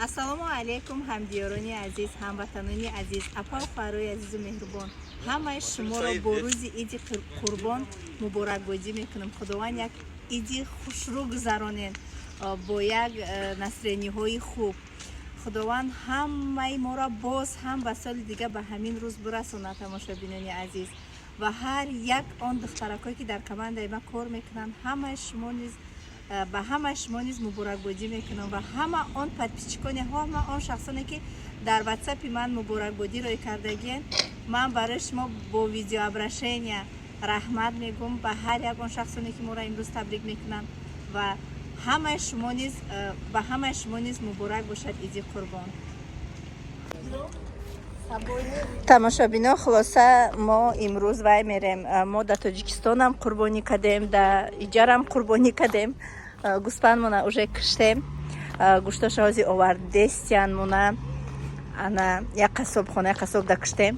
Ассалому алайкум, ҳамдиёрони азиз, ҳамватанони азиз, апау хоҳарои азизу меҳрубон. Ҳамаи шуморо бо рӯзи Иди Қурбон муборакбодӣ мекунам. Худованд як иди хушрӯ гузаронен, бо як настроениҳои хуб. Худованд ҳамаи моро боз ҳам ба соли дига ба ҳамин рӯз бирасонад, тамошобинони азиз. Ва ҳар як он духтаракое, ки дар командаи ма кор мекунанд, ҳамаи шумо низ, ба ҳамаи шумо низ муборакбодӣ мекунам ва ҳама он подписчиконе, ҳама он шахсоне, ки дар ватсапи ман муборакбодӣ рӯй кардагиен, ман барои шумо бо видеообращения раҳмат мегӯм ба ҳар як он шахсоне, ки моро имрӯз табрик мекунанд. Ва ҳамаи шумо низ, ба ҳамаи шумо низ муборак бошад Иди Қурбон. Тамошобино, хулоса, мо имрӯз вай мерем. Мо дар Тоҷикистонам қурбонӣ кардем, дар иҷарам қурбонӣ кардем. Гӯспандмона уже киштем, гӯштоша ҳози овардестиянмона. Ана як қассобхона, як қассоб да киштем,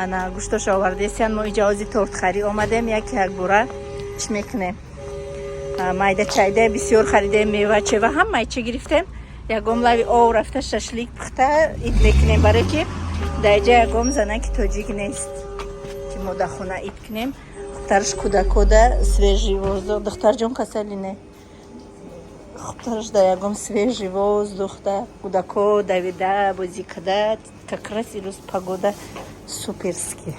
ана гӯштоша овардестиян. Мо иҷа ҳози тортхарӣ омадем, як якбора чӣ мекунем, майда чайда бисёр харидем, мева чева ҳамаи чӣ гирифтем. Ягон лави ов рафта шашлик пухта ид мекунем, барое ки дар иҷа ягон занаки тоҷик нест, ки мо дар хона ид кунем. Хубтараш кӯдакода свежий воздух. Духтарҷон, касали не, хубтараш дар ягон свежий воздух да кӯдако давида бозӣ када. Как раз ирӯз погода суперский.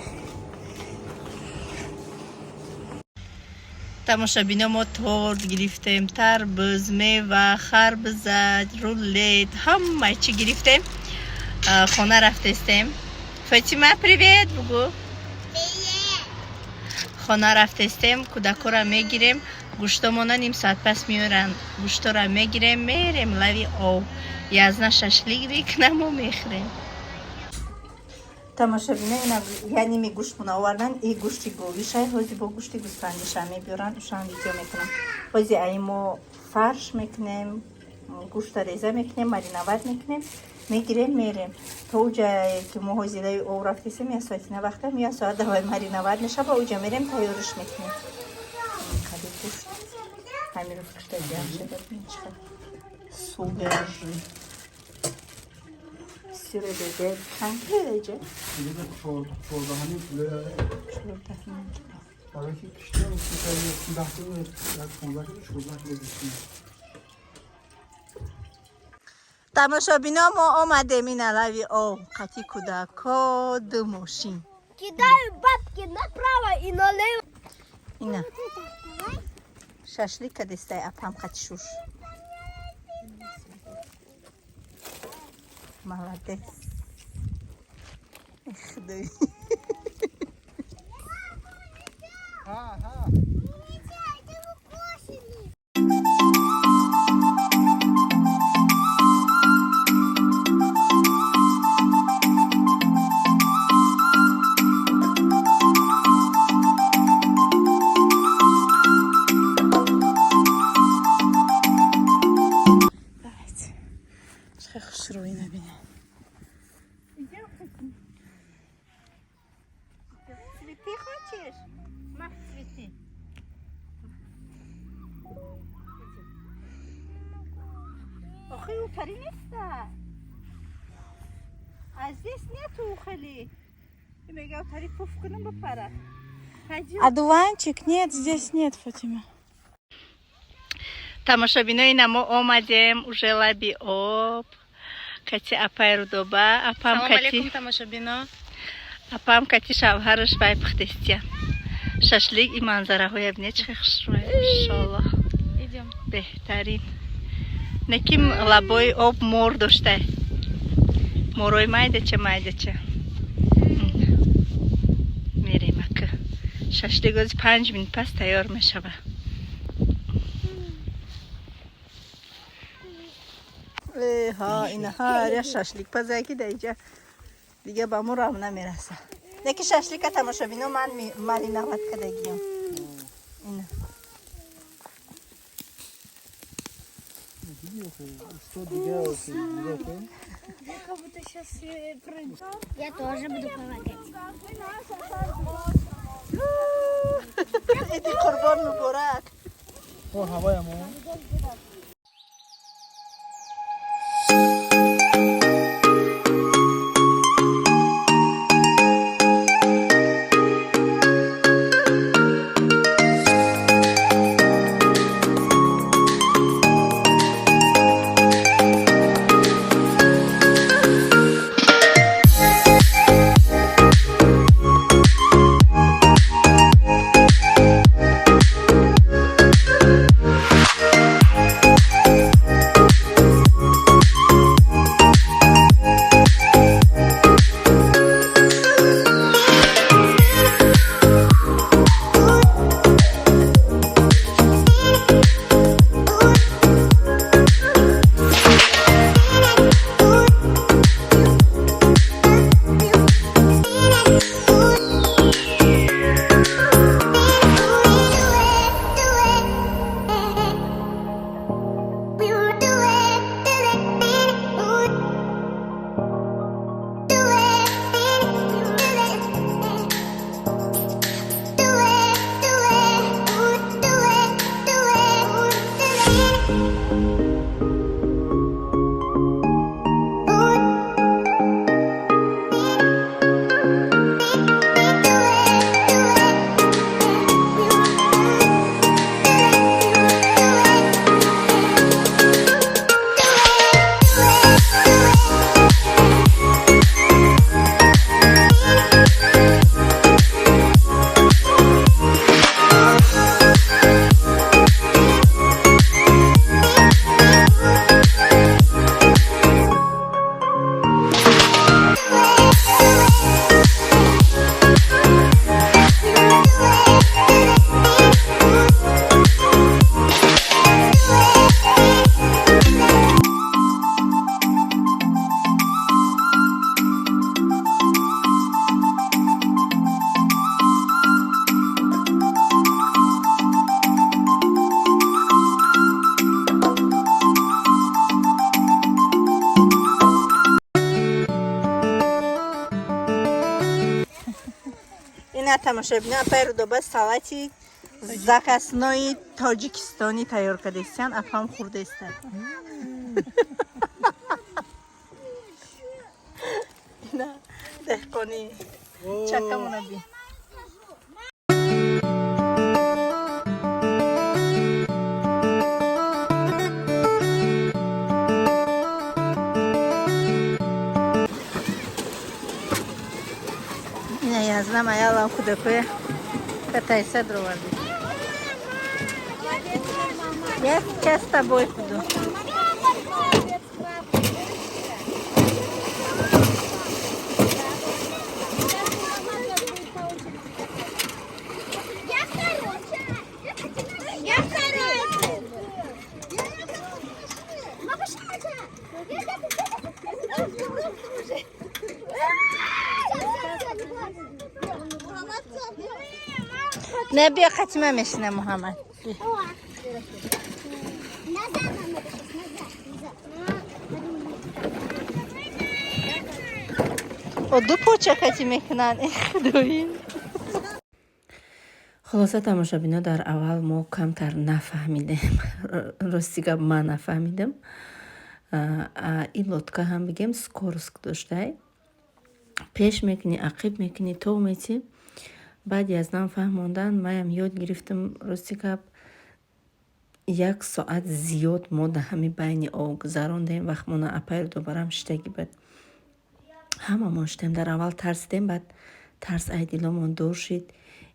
Тамошобино, мо торт гирифтем, тарбуз, мева, харбуза, рулет, ҳамаи чӣ гирифтем. Хона рафтестем. Фатима, привет бугӯ. Хона рафтестем, кӯдакоро мегирем, гӯштомона ним соат пас меоранд. Гӯштора мегирем, мерем лави ов, язна шашлик мекунаму мехӯрем. Тамошобино, ина яними гӯштмона овардан. И гӯшти говишай, ҳози бо гӯшти гӯсфандиша мебиёранд, ушам видео мекунам. Ҳози аи мо фарш мекунем, гӯшта реза мекунем, мариновать мекунем, мегирем, мерем то уҷае, ки мо ҳози лави ов рафтесем. Як соатина вақтам, як соат давай мариновать мешава, уҷа мерем, тайёриш мекунем. Қади гӯшт ҳамин рӯз кушта ҷамъ шуда, бин чӣ хел свежий. Сиро деде чанд кило деҷа? 14.5 кило. 14.5 кило. Барои ки киштем, 10 кило, як 15 кило, 14 кило гӯштем. Тамошобино, мо омадем ина лави ов қати кӯдако, ду мошин. Кидаю бабки направо и налево. Ина шашлик кадестай апам қати шуш. Молодец. Худой. Ҳа, ҳа. Давайте. Чӣ хушрӯй набинем. Цветы хочешь? Мах, цветы. Охи, утари неста. А здесь нету хели. Мега утари пуф кунам, бипара. Пойдем. Одуванчик? Нет, здесь нет, Фатима. Тамошобинои, на мо омадем уже лаби об кати апай Рудоба, апам. Салом Кати алейкум, тамошобино. Апам кати шавҳараш вай пухтестия шашлик. И манзараҳоя бине, чӣ хушрӯй, машоллоҳ. Идем. Беҳтарин. Неким лабои об мор дошта, морои майдача майдача. Мерем ака, шашлик ози 5 минут пас тайёр мешава. Ҳа, ина ҳар як шашлик пазае, ки дар иҷа дига ба мо рав намераса. Леки шашлика, тамошобино, ман мариновать кардагиям. Ина. Устод дига нигоҳ кун. Я как будто сейчас. Я тоже буду помогать. Иди Қурбон муборак. О, ҳавоямо. Ина, тамошобино, апай Рудоба салати заказной тоҷикистонӣ тайёр кардестиян, апам хурдестад. Ина деҳқонӣ чакамона би. Ина язнам аялам кӯдакоя катайса дроварди. Я сейчас с тобой буду. Я короче. Я короче. Мама, шата. Не, биё, хатима мешина, Муҳаммад. Назад нам надо сейчас, назад, назад. О, ду поча хати мекунанд, худои. Хулоса, тамошобино, дар аввал мо камтар нафаҳмидем, рости гап, ман нафаҳмидам. Ин лодка ҳам, бигем, скорость доштай, пеш мекунӣ, ақиб мекунӣ, тов метӣ. Баъди аз нам фаҳмондан маям ёд гирифтам. Рости гап, як соат зиёд мо дар ҳами байни об гузарондем. Вақтмона апай Рудобарам шиштагӣ бад, ҳамамон шудем. Дар аввал тарсидем, баъд тарс ай диломон дур шид.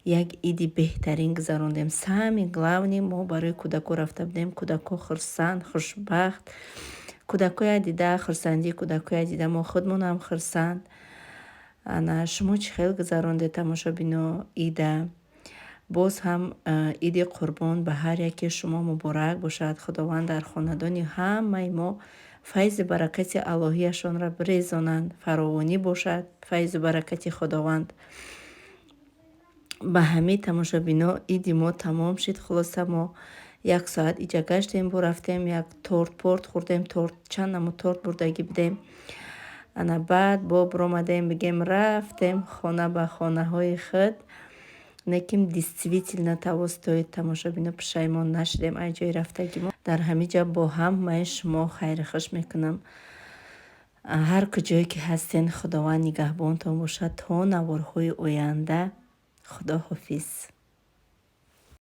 Як иди беҳтарин гузарондем. Самый главный, мо барои кӯдако рафта будем, кӯдако хурсанд, хушбахт. Кӯдакоя дида, хурсандии кӯдакоя дида, мо худмонам хурсанд. Ана шумо чӣ хел гузарондед, тамошобино, ида? Боз ҳам Иди Қурбон ба ҳар яке шумо муборак бошад. Худованд дар хонадони ҳамаи мо файзу баракати аллоҳияшонро бирезонанд, фаровонӣ бошад файзу баракати Худованд. Ба ҳамин, тамошобино, иди мо тамом шид. Хулоса, мо як соат иҷа гаштем, бурафтем, як торт порт хӯрдем, торт, чанд намуд торт бурдагӣ будем. Ана баъд бо биромадем, бигем, рафтем хона, ба хонаҳои худ. Лекин действительно того стоит, тамошобино, пушаймон нашудем ай ҷои рафтагимо. Дар ҳамин ҷо бо ҳамаи шумо хайру хуш мекунам. Ҳар куҷое ки ҳастен, Худованд нигаҳбонтон бошад. То наворҳои оянда, худо ҳофиз.